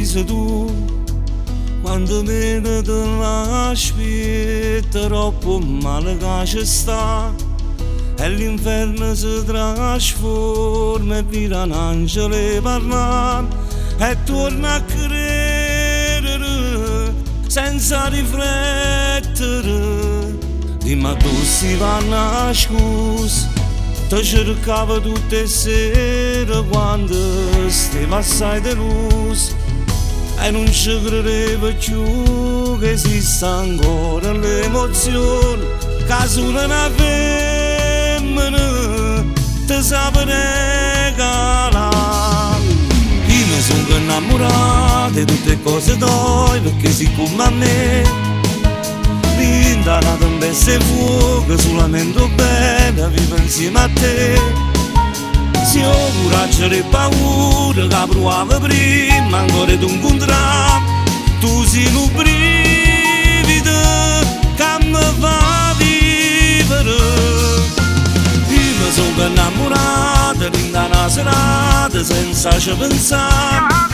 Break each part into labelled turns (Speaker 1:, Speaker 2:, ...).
Speaker 1: sorriso tu, quando meno te l'aspetta, troppo male che ci sta, e l'inferno si trasforma e vira un angelo e parla, e torna a credere senza riflettere. Dimmi tu si va nascosto, ti cercavo tutte le sere quando stavo assai deluso e non ci credevo più che esista ancora l'emozione che solo una femmina ti sa regalare. Io mi sono innamorato di tutte cose tue perché sei come a me. Linda una tempesta e fuoco, solamente bene, vivo insieme a te. Se ho coraggio e paura che provavo prima ancora di incontrare, tu sei un brivido che mi fa vivere. Io mi sono innamorato da una serata senza ci pensare.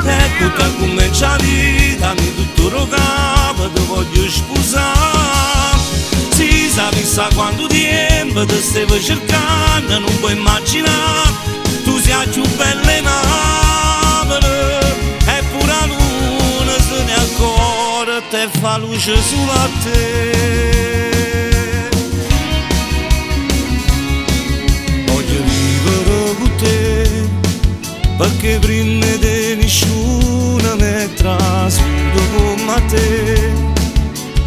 Speaker 1: Ecco che comincia la vita, mi tutto rogava, ti voglio sposare. Si sa chissà quanto tempo ti stavo cercando, non puoi immaginare, tu sei più bella in Napoli, e pure la luna se ne accorge, te fa luce solo a te. Voglio vivere con te, perché prima di nessuno mi trasuto come a te.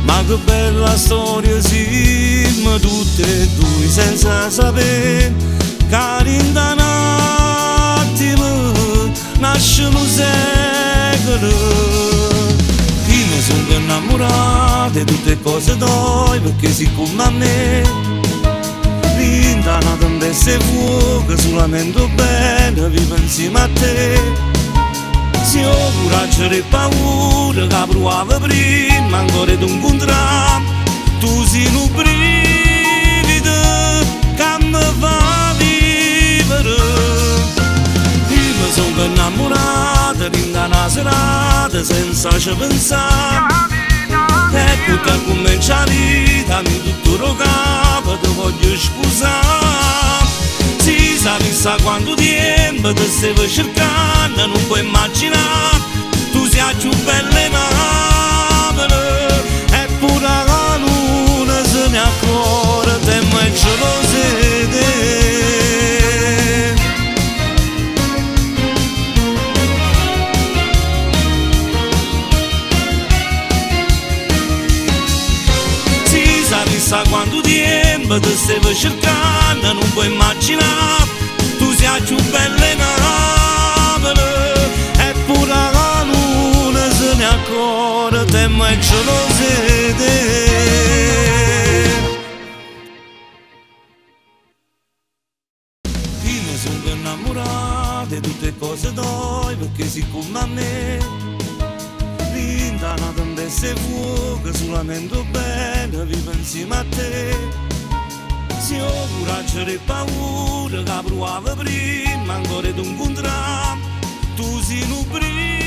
Speaker 1: Ma che bella storia siamo tutte e due senza sapere che in un attimo nasce un secolo. Io mi sono innamorato di tutte cose tue perché sei come a me. Linda una tempesta e fuoco, solamente bene, vivo insieme a te. Se ho coraggio e paura che provavo prima ancora di incontrare, tu sei un brivido che mi fa vivere. Io mi sono innamorato di una serata senza ci pensare. Ecco che comincia la vita, mi tutto rogava, ti voglio sposare. Si sa chissà quanto tempo ti stavo cercando, non puoi immaginare, tu sei più bella in Napoli, e pure la luna se ne accorge e me ce lo sente. Si sa chissà quanto tempo ti stavo cercando, non puoi immaginare, tu sei più bella in Napoli, e pure la luna se ne accorge e me ce lo sente. Io mi sono innamorato di tutte cose tue perché sei come a me. Linda una tempesta e fuoco, solamente bene, vivo insieme a te. Se ho coraggio e paura che provavo prima ancora di incontrare, tu sei un brivido